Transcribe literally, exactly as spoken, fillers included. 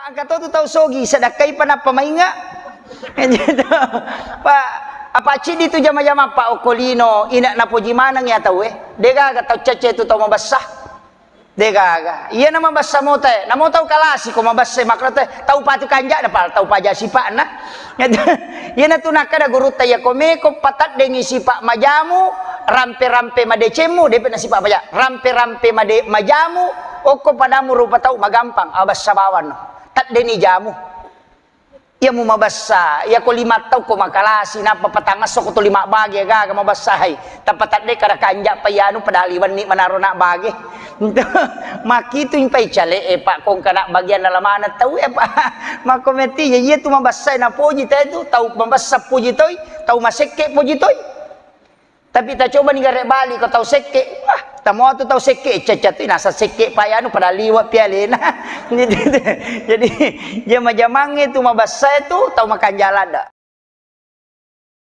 Engka to tu tau sogi, sedekkai pa nappa mainga. Gitu. Pak, apa cidi tu jama-jama, Pak, okko lino, ina napoji maneng ya tau, eh. Degaga tau cece tu tau mabessa. Degaga. Iya na mabessa mota, eh. Namo tau kalasi ko mabessa makna teh. Tau patu kanja na pal, tau paja sipakna. Gitu. Iya na tu nakkada gurutta ya ko meko pataddengi sipak majamu, rampe-rampe madecemmu, depe na sipak maja. Rampe-rampe made majamu, okko padamu rupa tau magampang, abessa bawang no. Taddeni jamu. Iya mu mabessa, iya ko lima tau ko makalasi, nappa patangasso ko tuli mabbage gaga mabessa hai. Tappa tadde kada kanja pa iyanu padahal iwenni manaro nak bage. Makitu impai cale e, Pak, kong kana bagian dalam mana tau e, Pak. Mako meti ya iya tu mabessa napoji te tu, tau mabessa poji toi, tau masekke poji toi. Tapi tacobani gare bali ko tau sekke. Wah, tamoa tu tau sekke, cacca tu nasa sekke pa anu pada liwa pialena. Jadi jama-jamangnge tu mabessa tu tau makanjala da.